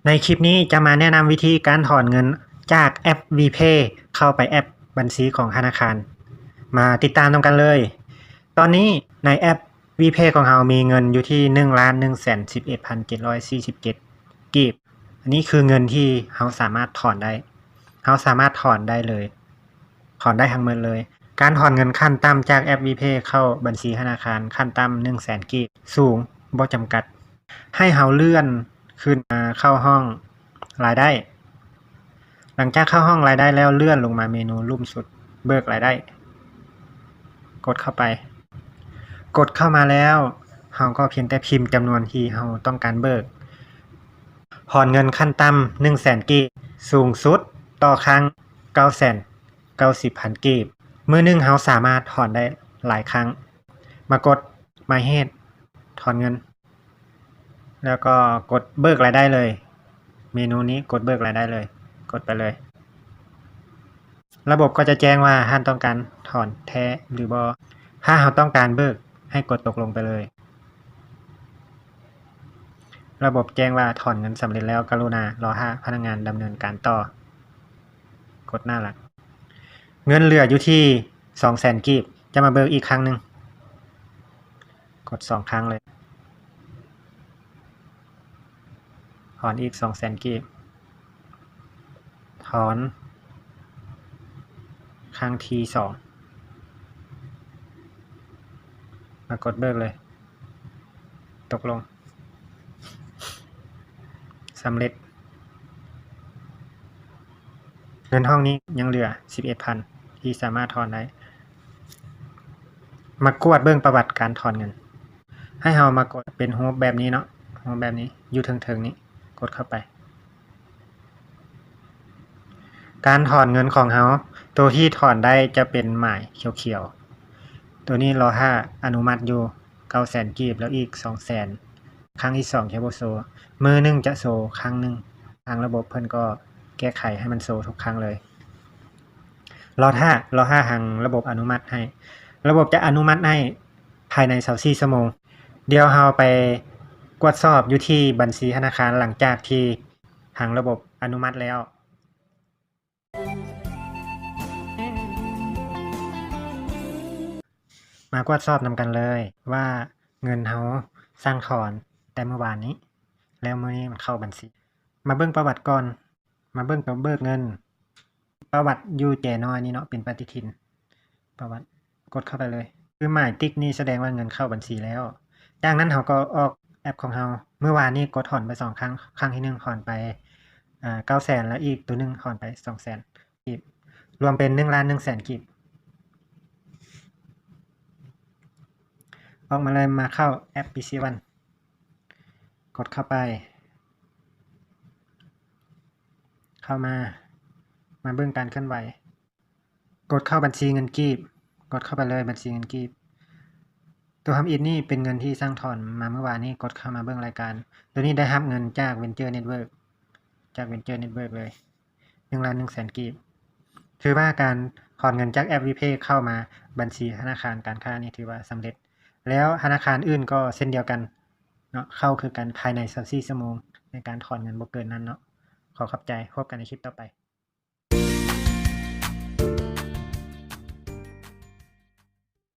ໃນຄລິບນີ້ຈະມາແນະນຳວິທີການຖອນເງິນຈາກແອັບ WePay ເຂົ້າໄປແອັບບັນຊີຂອງທະນາຄານ. ມາຕິດຕາມນຳກັນເລີຍ. ຕອນນີ້ໃນແອັບ WePay ຂອງເຮົາມີເງິນຢູ່ທີ່ໜຶ່ງລ້ານໜຶ່ງແສນສິບເອັດພັນເຈັດຮ້ອຍສີ່ສິບເຈັດກີບ. ອັນນີ້ຄືເງິນທີ່ເຮົາສາມາດຖອນໄດ້. ເຮົາສາມາດຖອນໄດ້ເລີຍ. ຖອນໄດ້ທັງໝົດເລີຍ. ການຖອນເງິນຂັ້ນຕ່ຳຈາກແອັບ WePay ເຂົ້າບັນຊີທະນາຄານ ຂັ້ນຕ່ຳໜຶ່ງແສນກີບ, ສູງບໍ່ຈຳກັດ. ໃຫ້ເຮົາເລື່ອນຂຶ້ນມາເຂົ້າຫ້ອງລາຍໄດ້. ຫຼັງຈາກເຂົ້າຫ້ອງລາຍໄດ້ແລ້ວ ເລື່ອນລົງມາເມນູລຸ່ມສຸດ ເບີກລາຍໄດ້. ກົດເຂົ້າໄປ. ກົດເຂົ້າມາແລ້ວ ເຮົາກໍພຽງແຕ່ພິມຈຳນວນທີ່ເຮົາຕ້ອງການເບີກ. ຖອນເງິນຂັ້ນຕ່ຳໜຶ່ງແສນກີບ, ສູງສຸດຕໍ່ຄັ້ງເກົ້າແສນເກົ້າສິບພັນກີບ. ມື້ໜຶ່ງເຮົາສາມາດຖອນໄດ້ຫຼາຍຄັ້ງ. ມາກົດ My Head ຖອນເງິນ ແລ້ວກໍກົດເບີກລາຍໄດ້ເລີຍ. ເມນູນີ້ກົດເບີກລາຍໄດ້ເລີຍ. ກົດໄປເລີຍ. ລະບົບກໍຈະແຈ້ງວ່າທ່ານຕ້ອງການຖອນແທ້ຫຼືບໍ່. ຖ້າເຮົາຕ້ອງການເບີກ ໃຫ້ກົດຕົກລົງໄປເລີຍ. ລະບົບແຈ້ງວ່າຖອນເງິນສຳເລັດແລ້ວ, ກະລຸນາລໍຖ້າພະນັກງານດຳເນີນການຕໍ່. ກົດໜ້າຫຼັກ. ເງິນເຫຼືອຢູ່ທີ່ສອງແສນກີບ, ຈະມາເບີກອີກຄັ້ງໜຶ່ງ. ກົດສອງຄັ້ງເລີຍ. ຖອນອີກສອງແສນກີບ. ຖອນຄັ້ງທີສອງ. ມາກົດເບີກເລີຍ. ຕົກລົງ. ສຳເລັດ. ເງິນຫ້ອງນີ້ຍັງເຫຼືອສິບເອັດພັນ ທີ່ສາມາດຖອນໄດ້. ມາກວດເບິ່ງປະຫວັດການຖອນເງິນ. ໃຫ້ເຮົາມາກົດເປັນຮູບແບບນີ້ເນາະ, ຮູບແບບນີ້ ຢູ່ເທິງໆນີ້, ກົດເຂົ້າໄປ. ການຖອນເງິນຂອງເຮົາ, ໂຕທີ່ຖອນໄດ້ຈະເປັນໝາຍຂຽວໆ. ໂຕນີ້ລໍຖ້າອະນຸມັດຢູ່ເກົ້າແສນກີບ ແລ້ວອີກສອງແສນ. ຄັ້ງທີສອງຈະບໍ່ໂຊ, ມື້ໜຶ່ງຈະໂຊຄັ້ງໜຶ່ງ. ທາງລະບົບເພິ່ນກໍແກ້ໄຂໃຫ້ມັນໂຊທຸກຄັ້ງເລີຍ. ລໍຖ້າ, ລໍຖ້າທາງລະບົບອະນຸມັດໃຫ້. ລະບົບຈະອະນຸມັດໃຫ້ພາຍໃນຊາວສີ່ຊົ່ວໂມງ. ດຽວເຮົາໄປກວດສອບຢູ່ທີ່ບັນຊີທະນາຄານ ຫຼັງຈາກທີ່ທາງລະບົບອະນຸມັດແລ້ວ. ມາກວດສອບນຳກັນເລີຍວ່າເງິນເຮົາສັ່ງຖອນແຕ່ມື້ວານນີ້ ແລ້ວມື້ນີ້ມັນເຂົ້າບັນຊີ. ມາເບິ່ງປະຫວັດກ່ອນ, ມາເບິ່ງໂຕເບີກເງິນ. ປະຫວັດຢູ່ແຈນ້ອຍນີ້ເນາະ, ເປັນປະຕິທິນ. ປະຫວັດ ກົດເຂົ້າໄປເລີຍ. ຄືໝາຍຕິກນີ້ສະແດງວ່າເງິນເຂົ້າບັນຊີແລ້ວ. ຈາກນັ້ນເຮົາກໍອອກແອັບຂອງເຮົາ. ມື້ວານນີ້ກົດຖອນໄປສອງຄັ້ງ, ຄັ້ງທີໜຶ່ງຖອນໄປ ອາ ເກົ້າແສນ ແລ້ວອີກໂຕໜຶ່ງຖອນໄປສອງແສນກີບ, ລວມເປັນໜຶ່ງລ້ານໜຶ່ງແສນກີບ. ອອກມາເລີຍ, ມາເຂົ້າແອັບ ບີຊີວັນ ກົດເຂົ້າໄປ. ເຂົ້າມາ, ມາເບິ່ງການເຄື່ອນໄຫວ. ກົດເຂົ້າບັນຊີເງິນກີບ, ກົດເຂົ້າໄປເລີຍບັນຊີເງິນກີບ. ໂຕທຳອິດນີ້ເປັນເງິນທີ່ສັ່ງຖອນມາມື້ວານນີ້, ກົດເຂົ້າມາເບິ່ງລາຍການ. ໂຕນີ້ໄດ້ຮັບເງິນຈາກ Venture Network, ຈາກ Venture Network ເລີຍ ໜຶ່ງລ້ານໜຶ່ງແສນກີບ. ຖືວ່າການຖອນເງິນຈາກແອັບ WePay ເຂົ້າມາບັນຊີທະນາຄານການຄ້ານີ້ຖືວ່າສຳເລັດ, ແລ້ວທະນາຄານອື່ນກໍເຊັ່ນດຽວກັນເນາະ, ເຂົ້າຄືກັນພາຍໃນຊາວສີ່ຊົ່ວໂມງໃນການຖອນເງິນ, ບໍ່ເກີນນັ້ນເນາະ. ຂໍຂອບໃຈ, ພົບກັນໃນຄລິບຕໍ່ໄປ.